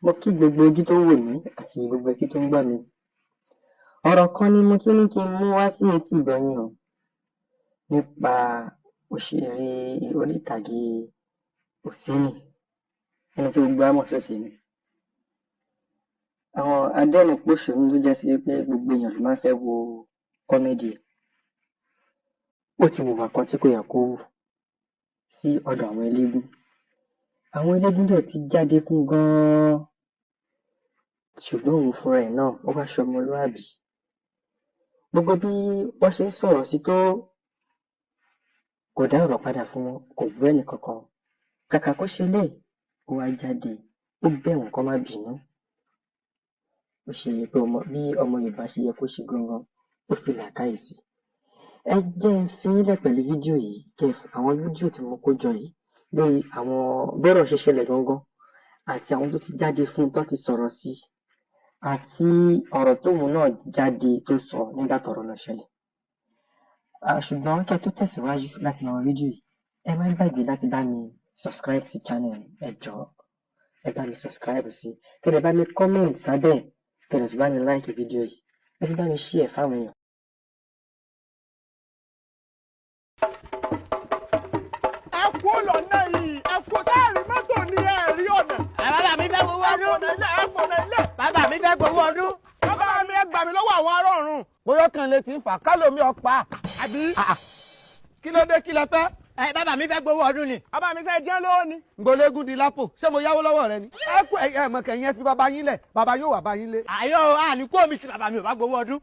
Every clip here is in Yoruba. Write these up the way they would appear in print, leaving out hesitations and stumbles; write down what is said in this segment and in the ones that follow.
Mo kí gbogbo ojú tó ń wò mí àti gbogbo etí tó ń gbọ́ mi. Ọ̀rọ̀ kan ni mo tún ní kí n mú wá sí etí ìgbọ́ yín o, nípa òṣèré orí ìtàgé Oseni, ẹni tí gbogbo wa mọ̀ sí Oseni. Àwọn adẹ́rìn-ín-pòṣónú ló já sí wípé gbogbo èèyàn ló máa ń fẹ́ wo comedy ẹ̀. Ó ti hùwà kan tí kò yẹ kó hù sí ọ̀dọ̀ àwọn eléégún. Àwọn eléégún dẹ̀ ti jáde fún gan-an, ṣùgbọ́n òun fúnra ẹ̀ náà, ó wá ṣọmọlúàbí. Gbogbo bí wọ́n ṣe ń sọ̀rọ̀ sí tó, kò dá ọ̀rọ̀ padà fún wọn, kò bú ẹnìkankan. Kàkà kó ṣe eléyìí, ó wá jáde, ó bẹ̀ wọ́n kán má bínú. Ó ṣe pé ọmọ bí ọmọ Yorùbá ṣe yẹ kó ṣe gangan, ó fi làákàyè sí. Ẹ jẹ́ n fi yín lẹ̀ pẹ̀lú fídíò yìí, kẹ́ àwọn fídíò tí mo kó jọ yìí lórí àwọn bọ́rọ̀ ṣe ṣẹlẹ̀ gangan àti àwọn tó ti jáde fún un tó ti sọ̀rọ̀ sí àti ọ̀rọ̀ tóun náà jáde tó sọ nígbà tọ́rọ̀ náà ṣẹlẹ̀. Ṣùgbọ́n kẹ́ tó tẹ̀síwájú láti máa wo fídíò yìí, ẹ má gbàgbé láti bá mi subscribe sí channel. Ẹ jọ̀ọ́, ẹ bá mi subscribe sí, kẹ́ dẹ̀ bá mi comment sábẹ́ ẹ̀, kẹ́ dẹ̀ tún bá mi like fídíò yìí, ẹ tún bá mi share fáwọn èèyàn. Ẹ kú lọ́nà yìí, ẹ kú sẹ́ẹ̀rì mọ́tò ní ẹ̀rí ọ̀nà. Bàbá mi fẹ́ gbowó Ẹ ọdún. fọ̀nà ilẹ̀, ẹ fọ̀nà ilẹ̀. Bàbá mi fẹ́ gbowó ọdún. Bàbá mi, ẹ gbà mí lọ́wọ́ àwọn ará ọ̀run. Bóyá kan lè ti ń fà kálómi ọ̀pá. Àbí. Kí ló dé? Kí lẹ fẹ́? Ẹ bàbá mi fẹ́ gbowó ọdún ni. Bàbá mi, sẹ́ jẹ́ lówó ni. Ngolégún di lápò, ṣé mo yáwó lọ́wọ́ rẹ ni? Ẹ kú ẹ mọ̀ kẹ̀yìn, ẹ fi bàbá yín lẹ̀, bàbá yóò wà bá yín lé. Àyọ̀ àní kó mi tí bàbá mi ò bá gbowó ọdún.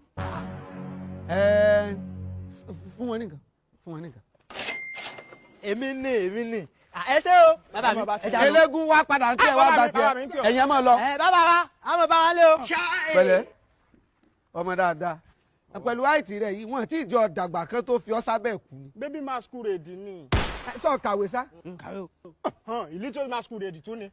Ẹ fún wọn nìkan, fún wọn nìkan. Èmi ni, èmi ni. Ẹ ṣé o bàbá mi, ẹ já lọ. Eléégún wá padà ń kí ẹ wá Bàbá gba mi, bàbá mi ń tiẹ̀ kí ọ. ẹ̀yin ẹ máa lọ. Ẹ bàbá wa, àwọn bàbá wa lé o. Pẹ̀lẹ́, ọmọ dáadáa, pẹ̀lú àìtì rẹ yìí, wọn tí ìjọ dàgbà kan tó fi ọ sábẹ́ kú ni. Baby masquerade ni. Ẹ sọ kàwé sá. Kàwé o. Ìlítò masquerade tún ni.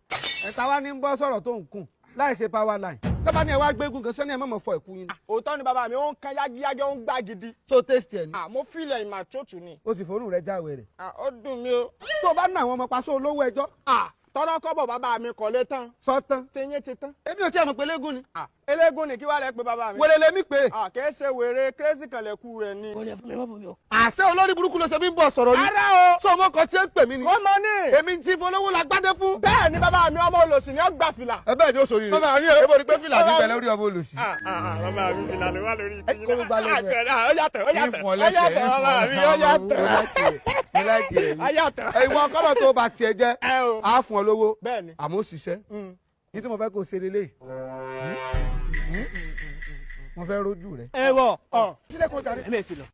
Ẹ ta wá ní ń bọ́ sọ̀rọ̀ tó ń kùn láì ṣe power line tó bá ní ẹ wá gbégún kan sẹ́ni ẹ mọ̀mọ́ fọ ẹ̀kú yín ni. Òótọ́ ni bàbá mi, ó ń kan yágíyágí, ó ń gbá gidi. So taste ẹ ni. Mo feel in my throat ni. O sì forún rẹ jáwé rẹ. Ó dùn mí o. Tó o bá ná àwọn ọmọ paṣọ olówó ẹjọ́. Tọ́rọ́ kọ́bọ̀ bàbá mi kọ̀ lé tán. Sọ́tán. Tiyín ti tán. Èmi ò tí ẹ mọ̀ pé eléégún ni. Eléégún ni, kí wàá lẹ pé bàbá mi. Wèrè lèmi pé. Kìí ṣe wèrè, crazy kan lẹ kú rẹ ni. Kò lè fún mi, mọ́ mi o. Àṣẹ olórí burúkú ló ṣe bí ń bọ̀ sọ̀rọ̀ ni. Rárá o. Sọ ọmọ kan tí ń pè mí ni. Kó mọ ní. Èmi ń jí fọlọ́wọ́ la gbádé fún. Bẹ́ẹ̀ ni bàbá mi, ọmọ olòṣì ni ó gbà fìlà. Ẹ bẹ́ẹ̀ ni ó sori rẹ̀. Bàbá mi o. Ebo ni pé fìlà níbẹ̀ lórí ọmọ olòṣì. Bàbá mi, fìlà ló wà lórí Ẹ kó gbogbo alẹ́ rẹ̀. Ó yàtọ̀, ó yàtọ̀, Ìfún ó ọlẹ́sẹ̀, yàtọ̀, bàbá mi, ó yàtọ̀. Mo like rẹ̀ Ó yìí. yàtọ̀. Ìwọ kọ́nà tó bá tiẹ̀ jẹ́, Ẹ o. á fún ọ lówó. Bẹ́ẹ̀ ni. Àmọ́ ó ṣiṣẹ́. Ní tí mo fẹ́ kó o ṣe lélẹ́yìí. Mo fẹ́ rójú rẹ̀. Ẹ wọ. Sílẹ̀ kó jáde. Ẹ bẹ́ẹ̀ ti lọ.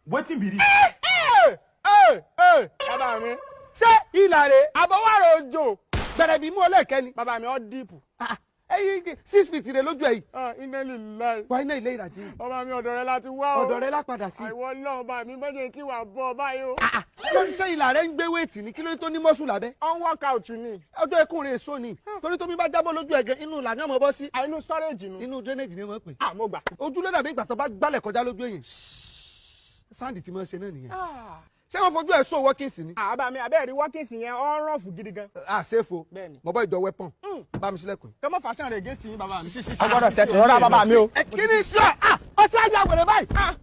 Wetin be this? Ẹ ẹ bàbá mi. Ṣé ìlà rẹ̀? Àbọ̀wárò òjò. Gbẹ̀rẹ̀bí mú ọlẹ́ẹ̀kẹ́ ni. Bàbá mi, ó deep. Ẹyin 6 feet rẹ̀ lójú ẹ̀ yìí. Iná lè láì. Wà iná ilé ìrajì. Bàbá mi, ọ̀dọ̀ rẹ láti wá o. Ọ̀dọ̀ rẹ̀ lápadà sí. Àìwọ náà bá mi bọ́jẹ̀ kí wàá bọ́ ọ báyìí o. Lórí ṣé ìlà rẹ̀ ń gbé weight ni? Kí ló tó ní muscle lábẹ́? On workout ni. Ọjọ́ ikú rẹ̀ èso ni. Torí tómi bá jábọ́ lójú ẹ̀gẹ́, inú ìlà ni ọmọ bọ́ sí. Inú storage nu. Inú drainage ni wọ́n pè. Mo gbà. Ojú ló dàbí ìgbà tó bá gbálẹ̀ kọjá lójú èèyàn. Sáǹdì tí mo ṣe náà nìyẹn. Ṣé wọ́n fojú ẹ̀ sọ workings ni? Bàbá mi, abẹ́rẹ́ workings yẹn ó rọ̀fù gidi gan. Àṣefo. Bẹ́ẹ̀ni. Mo bọ́ ìjọ weapon. Bá mi sílẹ̀kùn. Kọ́mọ́ fàṣẹ rẹ̀ gé sí yín, bàbá mi. A gbọ́dọ̀ ṣètò rọra, bàbá mi o. Kí ni sí ọ? Ọtí ajá wẹ̀rẹ̀ báyìí.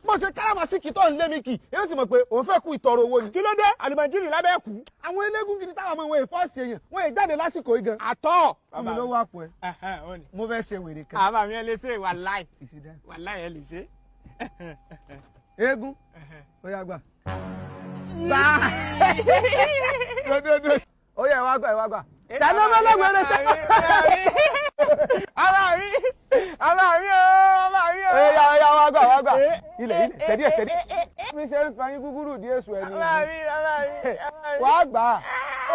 Mo ṣe káràmásìkì tó ń lé mi kì. Èyí ti mọ̀ pé òun fẹ́ kú ìtọrọ owó ni. Kí ló dé? Àlùmọ̀jírì lábẹ́ kú. Àwọn eléégún gidi táwọn ọmọ ìwé ìfọ́ọ̀sì èèyàn, wọ́n èyí jáde lásìkò yìí gan. Àtọ̀. Fún mi lówó àpò ẹ. Mo fẹ́ ṣe wèrè kan. Bàbá mi, ẹ lè ṣe, wàláì. Wàláì, ẹ lè ṣe. Eégún, ó yá gbà. Gbà. Dododo. Ó yá, ẹ wá gbà, ẹ wá gbà. Tẹ̀lé ọmọ ẹlẹ́gbẹ̀rẹ̀ tẹ́. Bàbá mi, bàbá mi o, bàbá mi o. Ó yá, ó yá, wá gbà, wá gbà. Ilẹ̀, ilẹ̀, tẹ̀dí ẹ̀, tẹ̀dí. Mi ṣe ń fẹyín gúgúrú di èso ẹni. Bàbá mi, bàbá mi, bàbá mi. Wàá gbà á,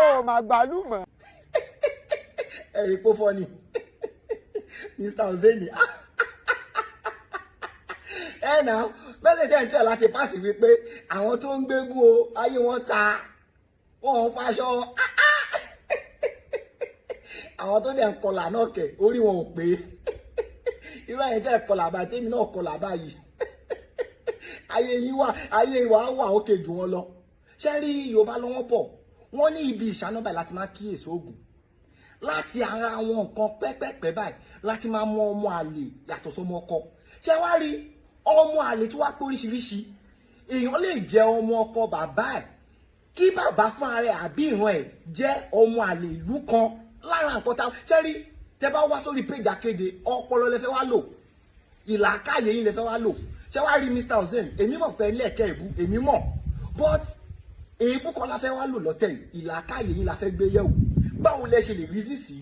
ó mà gbàlú mọ́. Ẹ̀rí kó fọ́ ni Mr. Hussaini ẹ nà message ẹ̀ ń tẹ̀ láti pass wípé àwọn tó ń gbégún o, ayé wọn ta, wọn ò faṣọ, àwọn tó dẹ̀ ń kọlà náà kẹ̀, orí wọn ò pé. Irú ẹ̀yin tẹ́ kọlà báyìí, tèmi náà kọlà báyìí, ayé yín wà, ayé wa wà ókè jù wọn lọ. Ṣé rí Yorùbá lọ́wọ́ bọ̀? Wọ́n ní ibi ìṣáná báyìí láti máa kíyèsí oògùn, láti ara àwọn nǹkan pẹ́pẹ́pẹ́ báyìí láti máa mọ ọmọ àlè yàtọ̀ sọmọ ọkọ. Ṣé wá rí ọmọ àlè tó wá pé oríṣiríṣi? Èèyàn lè jẹ́ ọmọ ọkọ bàbá ẹ̀, kí bàbá fún ara ẹ̀ àbí ìran ẹ̀ jẹ́ ọmọ àlè ìlú kan. Lára nǹkan tá ṣé rí, tẹ́ bá wá sórí péjì Akéde, ọpọlọ lẹ fẹ́ wá lò, ìlàkàyè yín lẹ fẹ́ wá lò. Ṣé wá rí Mr. Hussein, èmi mọ̀ pé ilé ẹ̀kẹ́ ìbú èmi mọ̀, but èébú kọ́ la fẹ́ wá lò lọ́tẹ̀ yìí. Ìlàkàyè yín la fẹ́ gbé yẹ̀wò. Báwo lẹ ṣe lè rí sí,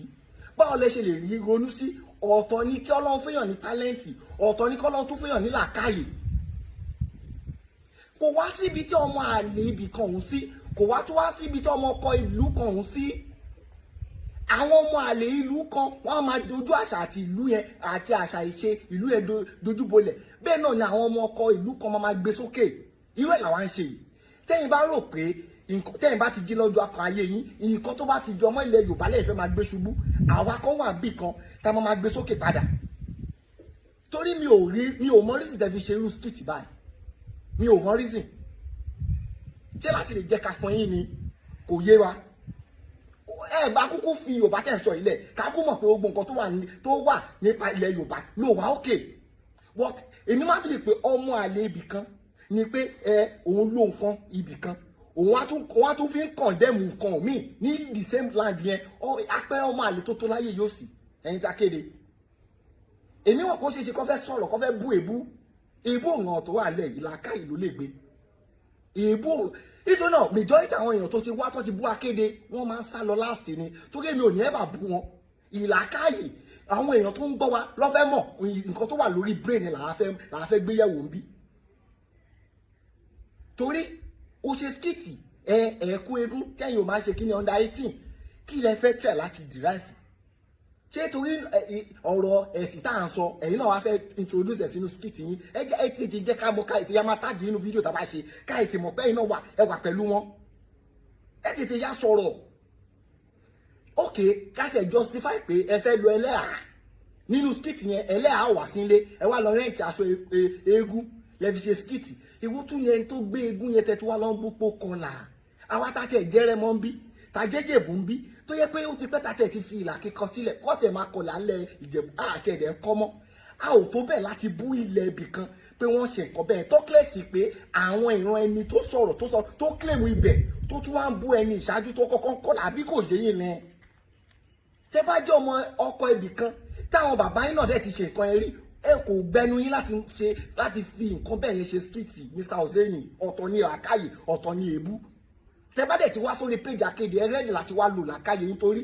báwo lẹ ṣe lè rí ronú sí? Ọ̀tọ̀ ni kí Ọlọ́run fẹ́yàn ní talent, ọ̀tọ̀ ni kí Ọlọ́run tún fẹ́yàn ní làákàyè. Kò wá síbi tí ọmọ àlè ibì kan òun sí, kò wá tó wá síbi tí ọmọ ọkọ ìlú kan òun sí. Àwọn ọmọ àlè ìlú kan, wọ́n á máa dojú àṣà àti ìlú yẹn àti àṣà ìṣe ìlú yẹn dojú bolẹ̀. Bẹ́ẹ̀ náà ni àwọn ọmọ ọkọ ìlú kan máa gbé sókè. Irú ẹ̀ làwa ń ṣe yìí. Tẹ́yìn bá rò pé tẹ́yìn bá ti jí lọ́jọ́ akọ ayé yín, nǹkan tó bá ti jọ ọmọ ilẹ̀ Yorùbá lẹ́yìn fẹ́ máa gbé ṣubú, àwa kan wà bí kan tá a máa gbé sókè padà. Torí mi ò rí, mi ò mọ reason tẹ́ fi ṣe irú skit báyìí. Mi ò mọ reason. Ṣé láti lè jẹ́ ká fún yín ni? Kò yé wa. Ẹ bá kúkú fi Yorùbá tẹ̀ ń sọ ilẹ̀, ká kú mọ̀ pé gbogbo nǹkan tó wà nípa ilẹ̀ Yorùbá ló wà ókè. But èmi máa believe pé ọmọ àlè ibì kan ni pé ẹ òun ló nǹkan ibì kan, òun á tún fi ń condemn nǹkan míì ní the same land yẹn. Apẹ́rẹ́ ọmọ àlè tó tó láyé yóò sì ẹ̀yin tá kéde. Èmi wọn kò ṣeé ṣe kó fẹ́ sọ̀rọ̀, kó fẹ́ bú èébú. Èébú òǹràn tó wà lẹ̀ yìí, làákàyè ló lè gbé èébú. Nítorí náà, majority àwọn èèyàn tó ti wá tó ti bú Akéde, wọ́n máa ń sá lọ last ni, torí èmi ò ní ever bú wọn. Ìlàkàyè àwọn èèyàn tó ń gbọ́ wa lọ́fẹ́ mọ̀ nǹkan tó wà lórí brain làá fẹ́ gbéyẹ̀wò ń bí. Torí ó ṣe skit ẹ ẹ̀ẹ́kú eégún tẹ́yìn ò máa ṣe kí ni under 18, kí lẹ fẹ́ tẹ̀ láti derive? Ṣé torí ọ̀rọ̀ ẹ̀sìn tá à ń sọ, ẹ̀yin náà wá fẹ́ introduce ẹ̀ sínú skit yín? Ẹ jẹ́ ẹ tètè jẹ́ ká mọ̀, ká ètè yá máa tag nínú fídíò tá a bá ṣe, ká ètè mọ̀ pé ẹ̀yin náà wà, ẹ wà pẹ̀lú wọn. Ẹ tètè yá sọ̀rọ̀. Ok, ká tẹ̀ justify pé ẹ fẹ́ lo ẹlẹ́hà nínú skit yẹn, ẹlẹ́hà wà sílé, ẹ wá lọ rent aṣọ eégún lẹ fi ṣe skit. Ìwọ tún yẹn tó gbé eégún yẹn tẹ tó wá lọ ń bú kọlà àwa tá tẹ̀ jẹ́rẹ́ mọ́ ń bí tàjẹ́jẹ̀bù ń bí, tó yẹ pé ó ti pẹ́ tàtẹ̀ ti fi ìlà kíkọ sílẹ̀ kọ́tẹ̀ máa kọlà ńlẹ̀ Ìjẹ̀bú àti ẹ̀dẹ̀ ń kọ́ mọ́. A ò tó bẹ́ẹ̀ láti bú ilẹ̀ ibì kan pé wọ́n ṣe nǹkan bẹ́ẹ̀ tó kílẹ̀sì pé àwọn ìran ẹni tó sọ̀rọ̀, tó sọ, tó claim ibẹ̀, tó tún wá ń bú ẹni ìṣáájú tó kọ́kọ́ ń kọlà, àbí kò yé yín ni? Tẹ́ bá jẹ́ ọmọ ọkọ ibì kan táwọn bàbá yín náà dẹ̀ ti ṣe nǹkan ẹ rí, ẹ kò gbẹnu yín láti ṣe, láti fi nǹkan bẹ́ẹ̀ yẹn ṣe skit. Mr. Hussaini, ọ̀tọ̀ ni làákàyè, ọ̀tọ̀ ni èébú. Tẹ́ bá dẹ̀ ti wá sórí péjì Akéde, ẹ ready láti wá lò làákàyè, nítorí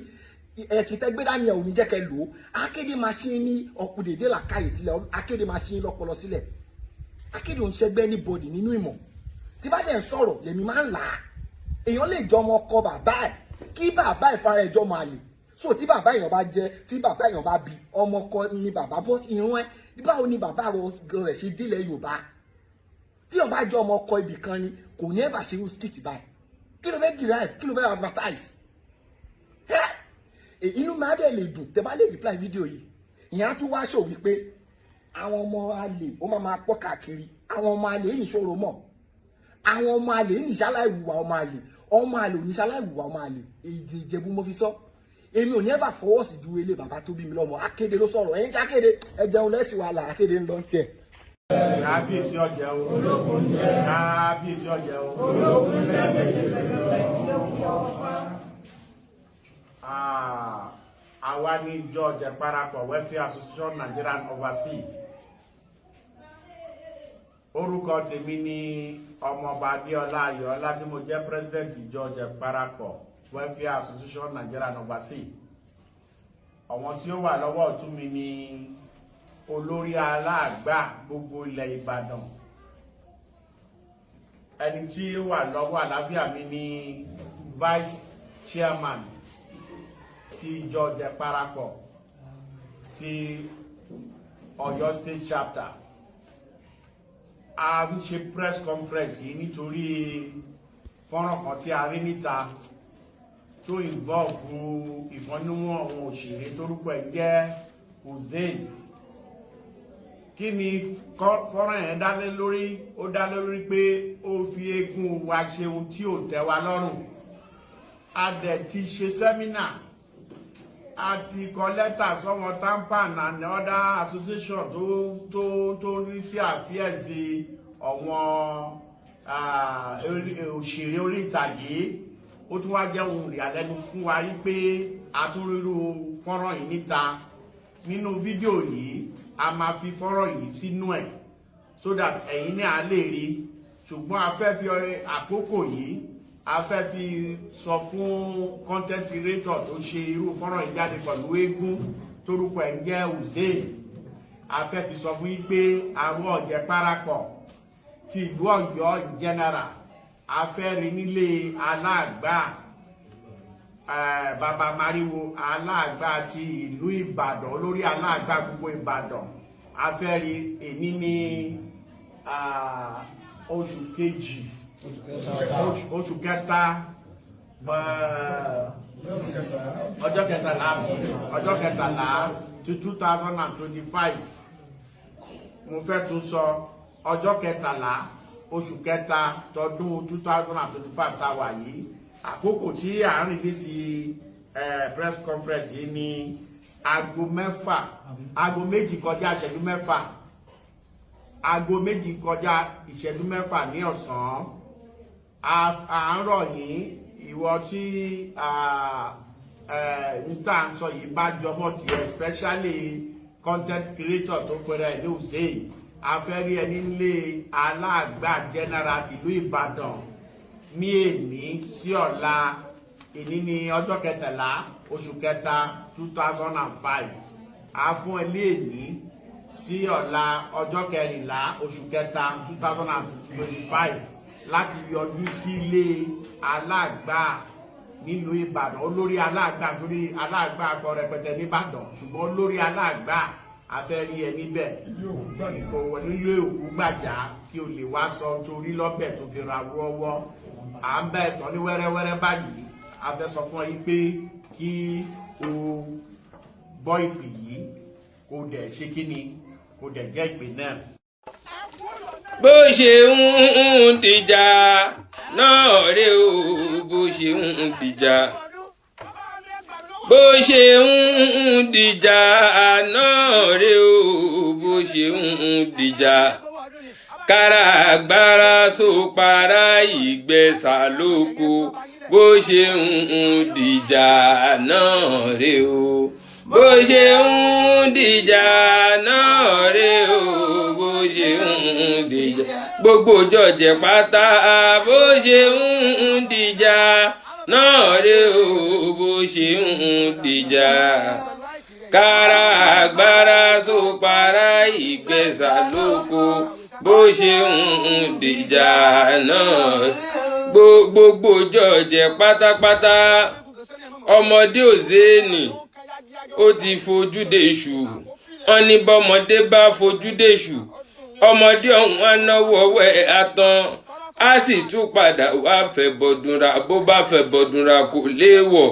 ẹ̀sìn tẹ́gbẹ́ dání ẹ̀ ò ní jẹ́ kẹ́ lò ó. Akéde máa ṣe ní ọ̀pọ̀dédé làákàyè sílẹ̀, Akéde máa ṣe ní lọ́pọlọ sílẹ̀. Akéde ò ń ṣẹgbẹ́ anybody nínú ìmọ̀. Tí bá dẹ̀ ń sọ̀rọ̀, lèmi máa ń là á. Èèyàn lè jọ ọmọ ọkọ bàbá ẹ̀, kí bàbá ẹ̀ fara ẹ̀ jọ ọmọ àlè. So tí bàbá èèyàn bá jẹ, tí bàbá èèyàn bá bí ọmọ ọkọ ni bàbá bọ́ ìran ẹ, báwo ni bàbá rẹ̀ ṣe délẹ̀ Yorùbá? Tí èèyàn bá jẹ ọmọ ọkọ ibì kan ni, kò ní ẹ̀bà ṣe irú skit báyìí. Kí ló fẹ́ derive? Kí ló fẹ́ advertise? Inú máa dẹ̀ lè dùn tẹ́ bá lè reply fídíò yìí. Ìyẹn á tún wá ṣò wípé àwọn ọmọ àlè ó máa máa pọ̀ káàkiri. Àwọn ọmọ àlè yìí ṣòro mọ̀, àwọn ọmọ àlè yìí ṣaláì wùwà ọmọ àlè. Ọmọ àlè ò ní ṣaláì wùwà ọmọ àlè. Èdè Ìjẹ̀bú mo fi sọ. Èmi ò ní ever fọwọ́ sí ju ilé bàbá tó bí mi lọ́mọ. Akéde ló sọ̀rọ̀. Ẹ̀yin tí Akéde, ẹ jẹun lẹ́sìn wàhálà. Akéde ń lọ tiẹ̀. Kábíyèsí ọ̀jẹ̀ o. Kábíyèsí ọ̀jẹ̀ o. Ah, àwa ní ìjọ Ọ̀jẹ̀ Parapọ̀ Welfare Association Nigerian Overseas. Orúkọ tèmi ní Ọmọọba Adéọlá Ayọ̀ọ́lá, tí mo jẹ́ president ìjọ Ọ̀jẹ̀ Parapọ̀ Welfare Association Nigerian Overseas. Àwọn tí ó wà lọ́wọ́ ọ̀tún mi ní olórí aláàgbà gbogbo ilẹ̀ Ìbàdàn. Ẹni tí ó wà lọ́wọ́ àlàáfíà mi ní vice chairman ti ìjọ Ọ̀jẹ̀ Parapọ̀ ti Ọ̀yọ́ State Chapter. A ń ṣe press conference yìí nítorí fọ́nrán kan tí a rí níta tó involve ìfọ́núwọ̀n àwọn òṣèré torúkọ ẹ̀ jẹ́ Hussein. Kí ni fọ́nrán yẹn dá lé lórí? Ó dá lórí pé ó fi eégún wa ṣe ohun tí ò tẹ́ wa lọ́rùn. A dẹ̀ ti ṣe seminar, a ti kọ lẹ́tà sọ́wọ́n TAMPAN and other association tó ń rí sí àfíẹ́sì ọ̀wọ́n òṣèré orí ìtàgé. Ó tún wá jẹ́ ohun ìyàlẹ́nu fún wa yí pé a tún rírú fọ́nrán yìí níta. Nínú fídíò yìí, a máa fi fọ́nrán yìí sínú ẹ̀ so that ẹ̀yin náà á lè rí. Ṣùgbọ́n a fẹ́ fi àkókò yìí, a fẹ́ fi sọ fún content creator tó ṣe irú fọ́nrán yìí jáde pẹ̀lú eégún torúkọ ẹ̀ ń jẹ́ Hussein. A fẹ́ fi sọ fún yín pé àwọn Ọ̀jẹ̀ parapọ̀ ti ìlú Ọ̀yọ́ in general, a fẹ́ rí nílé aláàgbà, bàbá Mariwo, aláàgbà ti ìlú Ìbàdàn, olórí aláàgbà gbogbo Ìbàdàn. A fẹ́ rí èní ní oṣù kejì, oṣù kẹta, ọjọ́ 13, ọjọ́ 13 ti 2025. Mo fẹ́ tún sọ, ọjọ́ 13, oṣù kẹta, tọdún 2025 tá a wà yìí. Àkókò tí à ń release press conference yìí ní aago 6, aago 2 kọjá ìṣẹ́jú 6, aago 2 kọjá ìṣẹ́jú 6 ní ọ̀sán. À ń rọ̀ yín, ìwọ tí n tá à ń sọ yìí bá jọmọ́ tiẹ̀, especially content creator tó pẹ̀rẹ̀ ní Hussein, a fẹ́ rí ẹ nílé aláàgbà general tìlú Ìbàdàn ní èní sí ọ̀la. Èní ní ọjọ́ 13, oṣù kẹta, 2005. A fún ẹ ní èní sí ọ̀la, ọjọ́ 14, oṣù kẹta, 2025, láti yọjú sílé aláàgbà nílùú Ìbàdàn, olórí aláàgbà, torí aláàgbà akọ rẹpẹtẹ nìbàdàn, ṣùgbọ́n olórí aláàgbà, a fẹ́ rí ẹ níbẹ̀ kò wọ nílé òkú gbàjà kí o lè wá sọ torí lọ́bẹ̀ tó fi ra wọ́wọ́. À ń bẹ̀ tán ní wẹ́rẹ́wẹ́rẹ́ báyìí. A fẹ́ sọ fún ọ yìí pé kí o gbọ́ ìpè yìí, kó dẹ̀ ṣe kí ni, kó dẹ̀ jẹ́ ìpè náà. Bó ṣe ń dìjà náà rè o, bó ṣe ń dìjà, bó ṣe ń dìjà náà rè o, bó ṣe ń dìjà, káràgbára sópara ìgbẹ́sà lóko, bó ṣe ń dìjà náà rè o, bó ṣe ń dìjà náà rè o, bó ṣe ń dìjà, gbogbo jọjẹ pátá, bó ṣe ń dìjà náà rè o, bó ṣe ń dìjà, káràgbára sópara ìgbẹ́sà lóko, bó ṣe ń dìjà náà, gbogbo jọjẹ pátápátá. Ọmọdé òzéènì ó ti fojú dèṣù. Wọn ní bọ́mọdé bá fojú dèṣù, ọmọdé ọ̀hún á náwó ọwọ́ ẹ̀ àtàn, á sì tún padà wá fẹ́ bọ̀dúnra. Bó bá fẹ́ bọ̀dúnra, kò léèwọ̀.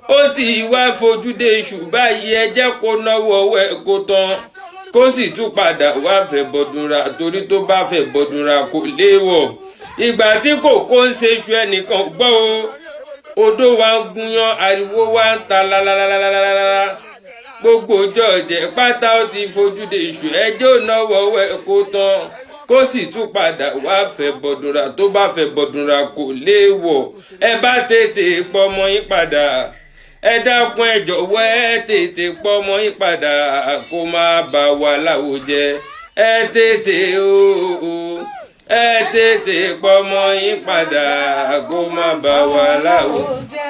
Ó ti wá fojú dèṣù báyìí, ẹ jẹ́ kó náwó ọwọ́ ẹ̀ kó tán, kó sì tún padà wá fẹ́ bọ̀dúnra, torí tó bá fẹ́ bọ̀dúnra, kò léèwọ̀. Ìgbà tí kòkó ń ṣe iṣu, ẹnìkan gbọ́ o. Odó wa ń gúnyán, ariwo wa ń ta lálálálálálá. Gbogbo jọ̀jẹ̀ pátá, ó ti fojú de iṣu, ẹjọ́ náwó ọwọ́ ẹ̀ kó tán, kó sì tún padà wá fẹ́ bọ̀dúnra. Tó bá fẹ́ bọ̀dúnra, kò léèwọ̀. Ẹ bá tètè pọmọ yín padà. Ẹ dákun, ẹ jọ̀wọ́, ẹ tètè pọmọ yín padà, kó má bà wá láwo jẹ́. Ẹ tètè o, ẹ tètè pọmọ yín padà, kó má bà wá láwo.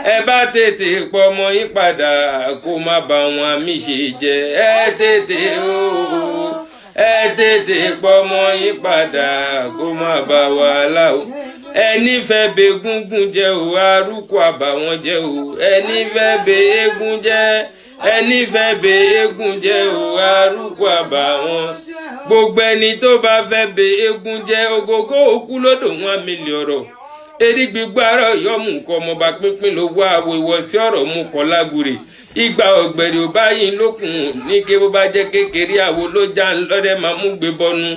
Ẹ bá tètè pọmọ yín padà, kó má bà wọn àmì ṣe jẹ́. Ẹ tètè o, ẹ tètè pọmọ yín padà, kó má bà wá láwo. Ẹni fẹ́ bẹ gúngún jẹ́ o, arúgbó àbàwọ́n jẹ́ o. Ẹni fẹ́ bẹ eégún jẹ́, ẹni fẹ́ bẹ eégún jẹ́ o, arúgbó àbàwọ́n. Gbogbo ẹni tó bá fẹ́ bẹ eégún jẹ́, ògógó òkú lódò wọn mílí ọ̀rọ̀ erí gbígbárọ̀ yọmù kọ ọmọọba pínpín ló wá àwòwọ sí ọ̀rọ̀ mú kọ lágùrè. Ìgbà ọ̀gbẹ̀rì ò báyìí lókun ní ké, bó bá jẹ́ kékeré àwo ló já ń lọ́dẹ máa mú gbé bọnu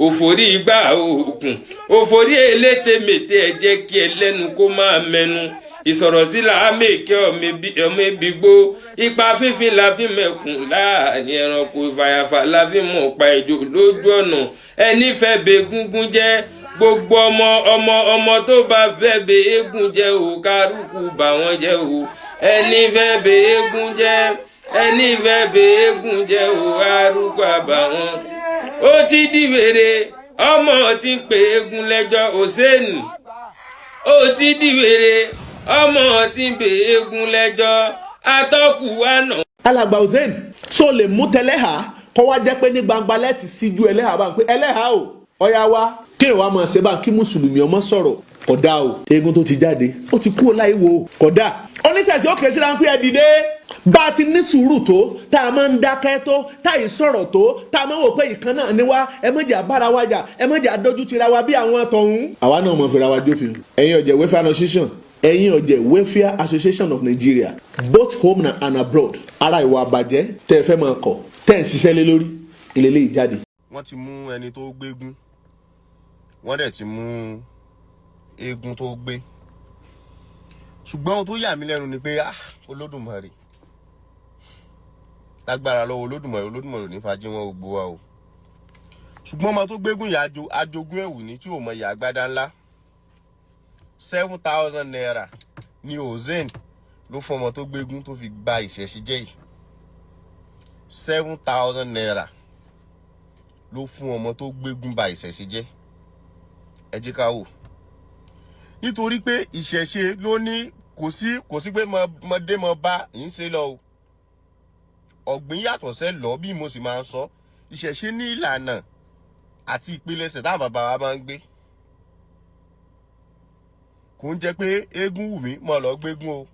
òfòrí ìgbà òkun òfòrí elétemète. Ẹ jẹ́ kí ẹlẹ́nu kó máa mẹnu. Ìsọ̀rọ̀ sí là á mèké ọmọ ebi gbó. Ipa fífín la fi mẹ̀kùn láàrin ẹranko, ìfàyàfà la fi mọ̀ pa ìjò lójú ọ̀nà. Ẹni fẹ́ bẹ gúngún jẹ́, gbogbo ọmọ ọmọ ọmọ tó bá fẹ́ bẹ eégún jẹ́ o, kárùkù bà wọ́n jẹ́ o. Ẹni fẹ́ bẹ eégún jẹ́, ẹni fẹ́ bẹ eégún jẹ́ o, kárùkù bà wọ́n. Ó ti di wèrè, ọmọ tí ń pè eégún lẹ́jọ́. Òsèǹ, ó ti di wèrè, ọmọ tí ń pè eégún lẹ́jọ́. Atọ́kù àná. Alàgbà Hussein, so lè mú tẹlẹ́hà kọ́ wá jẹ́ pé ní gbangba lẹ́ẹ̀tì síjú ẹlẹ́hà bá ń pé ẹlẹ́hà o, ọ̀yá wa kí ni wàá mọ̀ ṣe bá ń kí mùsùlùmí ọmọ sọ̀rọ̀? Kódà o, eégún tó ti jáde, ó ti kúrò láì wò kódà. Oníṣẹ̀ṣẹ̀ ó kéré síra ń pé ẹ dìde. Bá a ti ní sùúrù tó, tá a máa ń dákẹ́ tó, tá a yìí sọ̀rọ̀ tó, tá a máa ń wò pé ìkan náà ni wá, ẹ má jẹ́ àbára wa jà, ẹ má jẹ́ àdójú tira wa bí àwọn tọ̀hún. Àwa náà mọ̀ fẹ́ra wa jófin. Ẹ̀yin ọ̀jẹ̀ Welfare Association, ẹ̀yin ọ̀jẹ̀ Welfare Association of Nigeria, both home and abroad, ara ìwà àbàjẹ́ tẹ́ ẹ fẹ́ máa kọ̀, tẹ́ ẹ ń ṣiṣẹ́ lé lórí ìlélẹ́ ìjáde. Wọ́n ti mú ẹni tó gbégún, wọ́n dẹ̀ ti mú eégún tó gbé. Ṣùgbọ́n ohun tó yà mí lẹ́nu ni pé, ah, Olódùmarè, lágbára lọ́wọ́ Olódùmarè, Olódùmarè ò ní fàájì wọn gbogbo wa o. Ṣùgbọ́n ọmọ tó gbégún yà ajogún ẹ̀wù ní tí ò mọ ìyá agbádá ńlá. ₦7,000 ní Ozen ló fún ọmọ tó gbégún tó fi gba ìṣẹ̀ṣí jẹ́ yìí. ₦7,000 ló fún ọmọ tó gbégún ba ìṣẹ̀ṣí jẹ́. Ẹ jẹ́ ká wò, nítorí pé ìṣẹ̀ṣe ló ní kò sí pé mọdé mọ bá ń ṣe lọ o. Ọ̀gbìn yàtọ̀ sẹ́ lọ. Bí mo sì máa ń sọ, ìṣẹ̀ṣe ní ìlànà àti ìpilẹ̀ṣẹ̀ táwọn bàbá wa máa ń gbé. Kò ń jẹ́ pé eégún wù mí mọ̀ lọ gbégún o.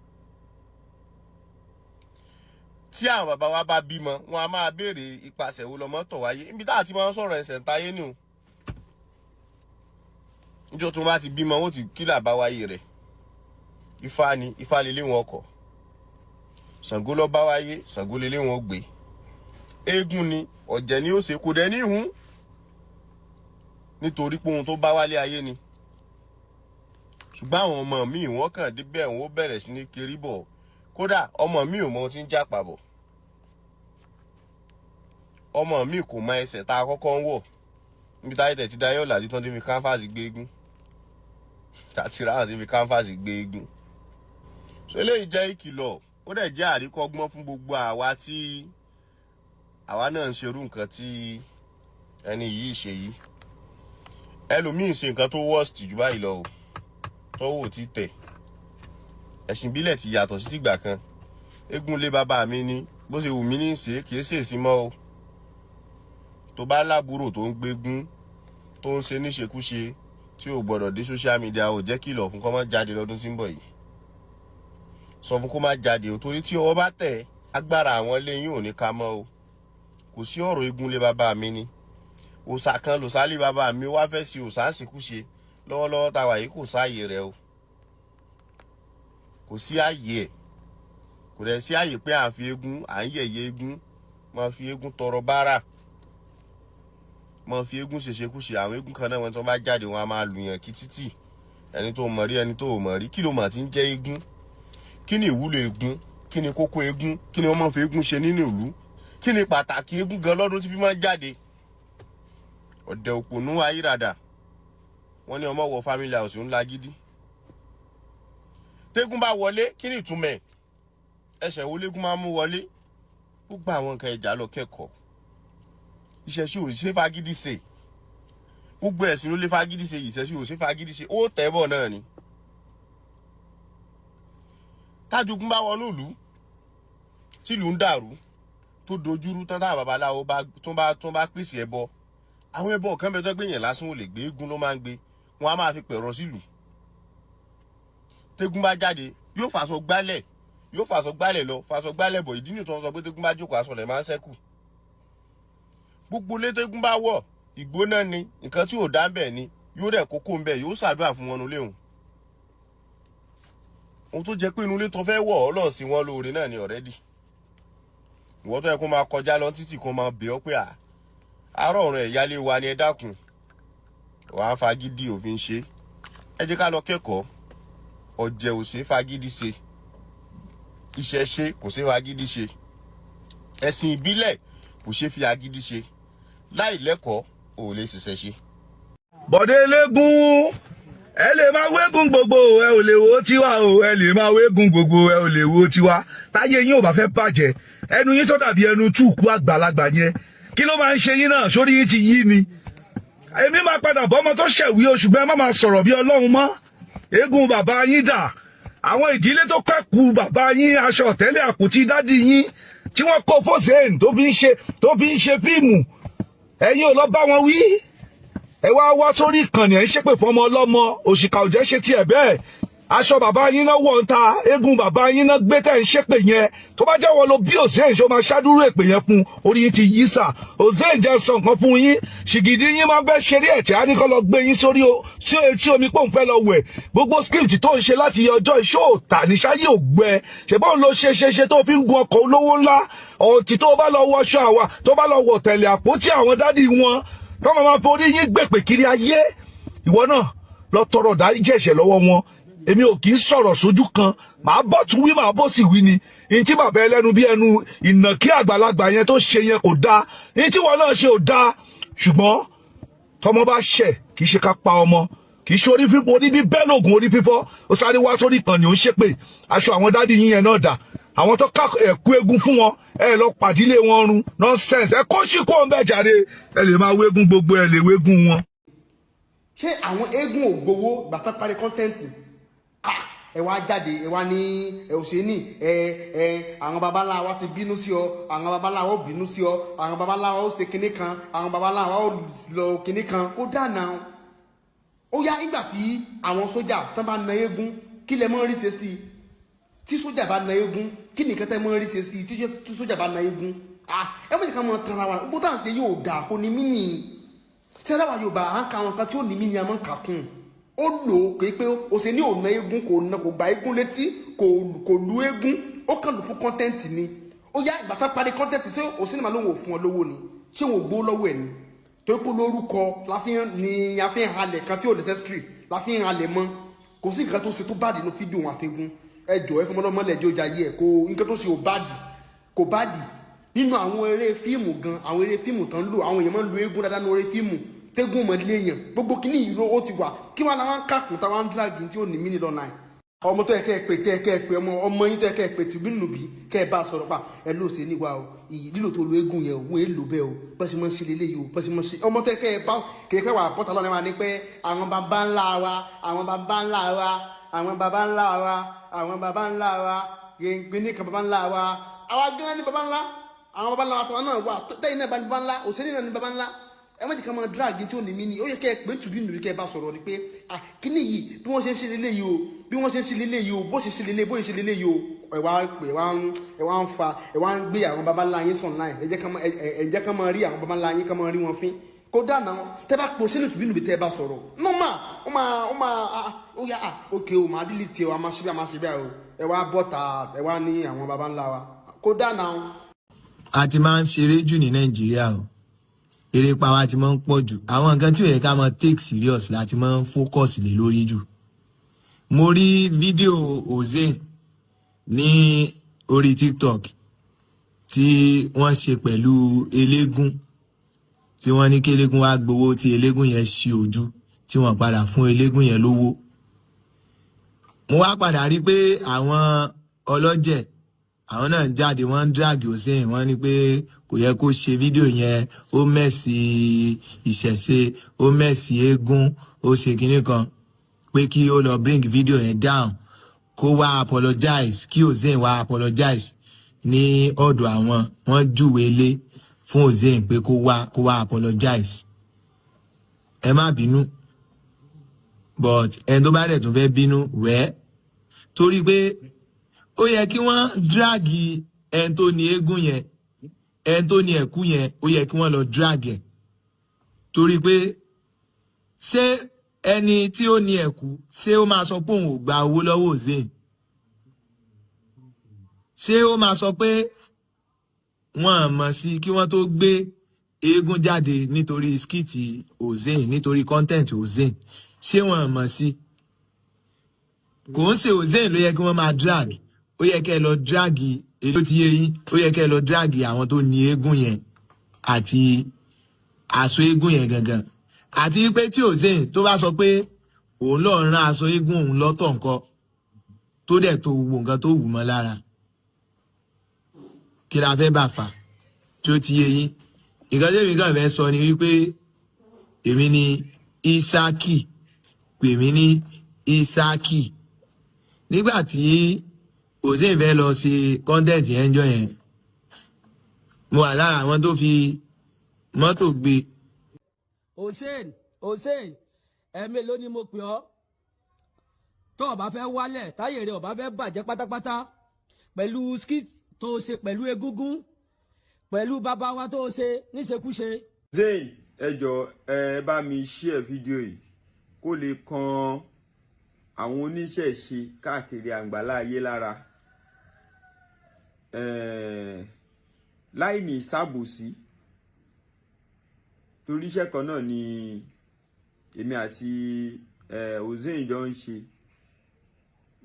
Tí àwọn bàbá wa bá bímọ, wọn a máa béèrè ipasẹ̀ wo lọmọ tọ̀ wáyé. Níbi táà ti máa ń sọ̀rọ̀ ẹsẹ̀ ń táyé nù, níjọ́ tó bá ti bímọ, wọn ti kílà bá wáyé rẹ̀. Ifá ni, ifá lélẹ̀ wọn kọ̀. Ṣàngó lọ bá wáyé, Ṣàngó lélẹ̀ wọn gbé. Eégún ni, ọ̀jẹ̀ ni ó ṣe, kò dẹ̀ ní ìhun, nítorí pé ohun tó bá wálé ayé ni. Ṣùgbọ́n àwọn ọmọ míì, wọ́n kàn débẹ̀, wọ́n bẹ̀rẹ̀ sí ní kiri bọ̀. Kódà ọmọ mi ò mọ ohun tí ń jà pàbọ̀. Ọmọ mi kò mọ ẹsẹ̀ tá a kọ́kọ́ ń wọ̀ níbi táyé tẹ̀ ti dayé ọ̀làjú tán tí fi canvas gbé eégún, tàti ráhàn tí fi canvas gbé eégún. So eléyìí jẹ́ ìkìlọ̀, ó dẹ̀ jẹ́ àríkọ́gbọ́n fún gbogbo àwa tí àwa náà ń ṣerú nǹkan tí ẹni yìí ṣe yìí. Ẹlòmíì ṣe nǹkan tó worst jù báyìí lọ o, tọ́wọ́ ò ti tẹ̀. Ẹ̀sìn ìbílẹ̀ ti yàtọ̀ sí tìgbà kan. Eégún lé bàbá mi ni, bó ṣe wù mí ní í ṣe, kì í ṣèṣin mọ́ o. Tó bá lábúrò tó ń gbégún, tó ń ṣe níṣekúṣe tí ò gbọ́dọ̀ dé social media, ò jẹ́ kìlọ̀ fún kó má jáde lọ́dún tí ń bọ̀ yìí. Sọ fún kó má jáde o, torí tí ọwọ́ bá tẹ̀, agbára àwọn lẹ́yìn ò ní ká mọ́ o. Kò sí ọ̀rọ̀ eégún lé bàbá mi ni, òòṣà kan lòṣà lé bàbá mi wá fẹ́ ṣe òòṣà ń ṣekúṣe. Lọ́wọ́lọ́wọ́ tá a wà yìí, kò sáàyè rẹ o, kò sí àyè ẹ̀, kò dẹ̀ sí àyè pé à ń fi eégún, à ń yẹ̀yẹ́ eégún, máa fi eégún tọrọ bárà, máa fi eégún ṣèṣekúṣe. Àwọn eégún kan náà, wọn tí wọ́n bá jáde, wọn á máa lùyàn kí títì. Ẹni tó mọ̀ rí, ẹni tó mọ̀ rí, kí ló mọ̀ tí ń jẹ́ eégún? Kí ni ìwúlò eégún? Kí ni kókó eégún? Kí ni wọ́n máa fi eégún ṣe nínú ìlú? Kí ni pàtàkì eégún gan lọ́dún tí fi máa ń jáde? Ọ̀dẹ̀ òpònú ayírádà, wọ́n ní ọmọ wọ family house ńlá gidi. Tégún bá wọlé, kí ni ìtumọ̀ ẹ̀? Ẹsẹ̀ wo légún máa ń mú wọlé? Gbogbo àwọn nǹkan ẹja lọ kẹ́kọ̀ọ́. Ìṣẹ̀ṣe ò ṣe fagídí ṣe. Gbogbo ẹ̀sìn ló lè fagídí ṣe, ìṣẹ̀ṣe ò ṣe fagídí ṣe. Ó tẹ́ bọ̀ náà ni. Tájogún bá wọnú ìlú, tìlú ń dàrú, tó dojúrú tán, táwọn babaláwo bá tó bá pèsè ẹbọ, àwọn ẹbọ kan bẹ tó gbé yẹn lásán ò lè gbé, eégún ló máa ń gbé. Wọn á máa fi pẹ̀rọ sílùú. Tégún bá jáde, yóò fàṣọ gbálẹ̀, yóò fàṣọ gbálẹ̀ lọ, fàṣọ gbálẹ̀ bọ̀. Ìdí nìyí tó ń sọ pé tégún bá jókòó, aṣọ rẹ̀ máa ń ṣẹ́kù. Gbogbo ilé tégún bá wọ̀, ìgbóná ni. Nǹkan tí ò dá ń bẹ̀ ni yóò dẹ̀ kókó ń bẹ̀, yóò ṣàdúrà fún wọn nulẹ̀. Òun ohun tó jẹ́ pé inú ilé tó fẹ́ wọ̀ ọ́ lọ́ọ̀ sí wọn lóore náà ni already. Ìwọ tó yẹ kó máa kọjá lọ títì, kó máa bẹ̀ ọ́ pé à àárọ̀ ọ̀run ẹ̀yálé wa ni, ẹ dákun, wàá fagídí òfin ṣe. Ẹ jẹ́ ká lọ kẹ́kọ̀ọ́. Ọ̀jẹ̀ ò ṣe é fagídí ṣe, ìṣẹ̀ṣe kò ṣe é fagídí ṣe, ẹ̀sìn ìbílẹ̀ kò ṣe é fi agídí ṣe. Láì lẹ́kọ̀ọ́, ò lè ṣiṣẹ́ ṣe. Bọ̀dé eléégún, ẹ lè máa wégun gbogbo, ẹ ò lè wo tiwa o. Ẹ lè máa wégun gbogbo, ẹ ò lè wo tiwa. Táyé yín ò bá fẹ́ bàjẹ́, ẹnu yín tó dàbí ẹnu túùkú àgbàlagbà yẹn, kí ló máa ń ṣe yín náà? Sórí yín ti yí ni. Èmi máa padà bọ́ ọmọ tó ṣẹ̀wí o, ṣùgbọ́n ẹ má máa sọ̀rọ̀ bí Ọlọ́run mọ́. Eégún bàbá yín dà? Àwọn ìdílé tó kẹ́kù bàbá yín, aṣọ tẹ́lẹ̀ àkùtì dádì yín tí wọ́n kó fọ́sẹ̀ẹ́n tó fi ń ṣe fíìmù, ẹ̀yin ò lọ bá wọn wí. Ẹ wá wá sórí ìkànnì, ẹ̀ ń ṣépè fọmọ ọlọ́mọ. Òṣìkà ò jẹ́ ṣe tiẹ̀ bẹ́ẹ̀. Aṣọ bàbá yín náà wọ̀ ń ta, eégún bàbá yín náà gbé tẹ̀ ń ṣépè yẹn. Tó bá jẹ́ wọn ló bí Ozean, ṣó máa ṣáàdúró èpè yẹn fún? Orí yín ti yí sà. Ozean jẹ́ sọ nǹkan fún yín. Ṣìgìdì yín máa fẹ́ ṣeré ẹ̀tẹ́, á ní kọ́ lọ gbé yín sórí o sí etí omi pòun fẹ́ lọ wẹ̀. Gbogbo script tó ń ṣe láti ọjọ́ iṣẹ́ òòtà ní ṣáyé ògbẹ ṣèbọn ló ṣe ṣe ṣe tó fi ń gun ọkọ̀ olówó ńlá ọ̀tí. Tó bá lọ wọṣọ àwa, tó bá lọ wọ̀ tẹ̀lé àpótí àwọn dádì wọn tó máa forí yín gbèpè kiri ayé, ìwọ náà lọ tọrọ dáríjì ẹ̀ṣẹ̀ lọ́wọ́ wọn. Èmi ò kì í sọ̀rọ̀ sójú kan, màá bọ́ tún wí, màá bọ́ sì wí ni. Ní tí bàbá ẹlẹ́nu bí ẹnu ìnàkí àgbàlagbà yẹn tó ṣe yẹn kò dáa, ní tí wọn náà ṣe ò dáa. Ṣùgbọ́n tọmọ bá ṣẹ̀, kì í ṣe ká pa ọmọ, kì í ṣe orí fífọ́, orí bíbẹ́ lóògùn orí fífọ́. Ó sáré wá sórí ìkànnì, ó ń ṣépè. Aṣọ àwọn dádì yín yẹn náà dà? Àwọn tó ká ẹ̀kú eégún fún wọn, ẹ lọ pàdílé wọn run. Nonsense! Ẹ kó sí kó ń bẹ̀ jáde. Ẹ lè máa wégún gbogbo, ẹ lè wégún wọn. Ṣé àwọn eégún ò gbowó gbàtà parí content? Ẹ wá jáde, ẹ wá ní ẹ ò ṣe ní ẹ ẹ àwọn babaláwa wa ti bínú sí ọ, àwọn babaláwa ó bínú sí ọ, àwọn babaláwa ó ṣe kinní kan, àwọn babaláwa ó lọ kinní kan. Kó dáná ó yá. Nígbà tí àwọn sójà tán bá na eégún, kí lẹ mọ́ rí ṣe sí i? Tí sójà bá na eégún, kí nìkan tẹ́ mọ́ rí ṣe sí i? Tí sójà bá na eégún, ẹ mọ̀ nìkan mọ̀ tanra wa. Gbogbo táwọn ṣe yóò dà, kó ní mí nìyí. Tí aláwa Yorùbá à ń ka àwọn kan tí ó ní mí ni a máa ń kà kún ó lò ó pé o ṣe ní òna eégún, kò na, kò gba eégún létí, kò lu eégún, ó kàn lò fún content ni. Ó yá, ìgbà tá parí content, ṣé o sinimá lóun ò fún ọ lówó ni? Ṣé wọn ò gbó lọ́wọ́ ẹ̀ ni? Torí pé lórúkọ ni a fi ń halẹ̀ kan tí ò necessary la fi ń halẹ̀ mọ́. Kò sí nǹkan tó ṣe tó bad nínú fídíò wọn àtẹ̀gùn. Ẹ jọ, ẹ fọmọlọmọ lẹjọ jayé ẹ. Kò nǹkan tó ṣe ò bad, kò bad. Nínú àwọn eré fíìmù gan, àwọn eré fíìmù tán ń lò, àwọn èèyàn máa ń lo eégún dáadáa nínú eré fíìmù tégún mọ̀ léèyàn. Gbogbo kìíní ìró ó ti wà. Kí wàá làwọn kàkùn táwọn ń drag tí ó ní mí nílọ náà? Ọmọ tó yẹ kẹ́ ẹ pè, kẹ́ ẹ kẹ́ ẹ pè ọmọ yín tó yẹ kẹ́ ẹ pè tìbí nùbí, kẹ́ ẹ bá a sọ̀rọ̀ pa ẹ ló ṣe níwá o. Ìyí lílò tó lo eégún yẹn, òun èlò bẹ́ẹ̀ o, bá ṣe máa ń ṣe leléyìí o, bá ṣe máa ń ṣe. Ọmọ tó yẹ kẹ́ ẹ bá kẹ́ ẹ pẹ́ wà bọ́tà lọ́nà wa ni pé àwọn baba ńlá wa, àwọn baba ńlá wa, àwọn baba ńlá wa, àwọn baba ńlá wa gbẹ̀ngbẹ̀ ní kan baba ńlá wa. Àwa gan ni baba ńlá, àwọn baba ńlá wa tiwọn náà wà. Tẹ́yìn náà bá ní baba ńlá, òṣèré náà ní baba ńlá. Ẹ má jẹ́ ká máa drag tí ò ní mí ni. Ó yẹ kẹ́ ẹ pé tùbí nùbí, kẹ́ ẹ bá sọ̀rọ̀ ni pé, ah, kíní yìí, bí wọ́n ṣe ń ṣe leléyìí o, bí wọ́n ṣe ń ṣe leléyìí o, bó ṣe ṣe lélẹ̀, bó ṣe ṣe leléyìí o. Ẹ wá pè, ẹ wá ń fa, ẹ wá ń gbé àwọn baba ńlá yín sọ̀n láì. Ẹ jẹ́ ká máa rí àwọn baba ńlá yín, ká máa rí wọn fín. Kó dáná tẹ́ bá pò sínú tùbí nùbí, tẹ́ ẹ bá sọ̀rọ̀ normal, ó máa ah, ó yá, ah, ok o, máa delete o, a máa ṣe bí, a máa ṣe bí o. Ẹ wá bọ́ta, ẹ wá ní àwọn baba ńlá wa. Kó dáná. A ti máa ń ṣeré jù ní Nàìjíríà o. Eré pa wa ti máa ń pọ̀ jù. Àwọn nǹkan tí ò yẹ ká máa take serious láti máa ń focus lé lórí jù. Mo rí fídíò Ozean ní orí TikTok tí wọ́n ṣe pẹ̀lú eléégún, tí wọ́n ní kí eléégún wá gbowó, tí eléégún yẹn ṣí ojú, tí wọ́n padà fún eléégún yẹn lówó. Mo wá padà rí pé àwọn ọlọ́jẹ̀, àwọn náà jáde, wọ́n ń drag Ozean. Wọ́n ní pé kò yẹ kó ṣe fídíò yẹn, ó mess ìṣẹ̀ṣe, ó mess eégún, ó ṣe kinní kan, pé kí ó lọ bring fídíò yẹn down, kó wá apologize, kí Ozean wá apologize ní ọ̀dọ̀ àwọn. Wọ́n júwe ilé fún Ozean pé kó wá apologize. Ẹ má bínú, but ẹni tó bá dẹ̀ tún fẹ́ bínú wẹ́ẹ́, torí pé ó yẹ kí wọ́n drag ẹni tó ní eégún yẹn, ẹni tó ní ẹ̀kú yẹn, ó yẹ kí wọ́n lọ drag ẹ̀. Torí pé ṣé ẹni tí ó ní ẹ̀kú, ṣé ó máa sọ pé òun ò gba owó lọ́wọ́ Ozean? Ṣé ó máa sọ pé wọ́n mọ̀ sí kí wọ́n tó gbé eégún jáde nítorí skit Ozean, nítorí content Ozean? Ṣé wọ́n mọ̀ sí? Kò ń ṣe Hussein ló yẹ kí wọ́n máa drag. Ó yẹ kẹ́ ẹ lọ drag èló ti yé yín. Ó yẹ kẹ́ ẹ lọ drag àwọn tó ní eégún yẹn àti aṣọ eégún yẹn gangan, àti pé tí Hussein tó bá sọ pé òun lọ́ọ́ rán aṣọ eégún òun lọ́tọ̀ nǹkan tó dẹ̀ tó gbogbo nǹkan tó wù mọ́ lára, kí la fẹ́ bà fà? Tí ó ti yé yín, nǹkan tí èmi kàn fẹ́ sọ ni wípé èmi ni Isaki, pè mí ní Isaki. Nígbà tí Hussein fẹ́ lọ ṣe content yẹn jọ yẹn, mo wà lára àwọn tó fi mọ́tò gbé. Hussein, Hussein, ẹ̀ẹ́mélòó ni mo pè ọ́? Tó o bá fẹ́ wálẹ̀, táyé rẹ̀ ò bá fẹ́ bàjẹ́ pátápátá pẹ̀lú skit tó o ṣe pẹ̀lú egúngún, pẹ̀lú bàbá wa tó o ṣe níṣekúṣe. Zayn, ẹ jọ̀ọ́, ẹ bá mi share fídíò yìí kó lè kan àwọn oníṣẹ̀ṣe káàkiri àgbàlá ayé lára. Láì ní sábòsí, torí iṣẹ́ kan náà ni èmi àti Hussein jọ ń ṣe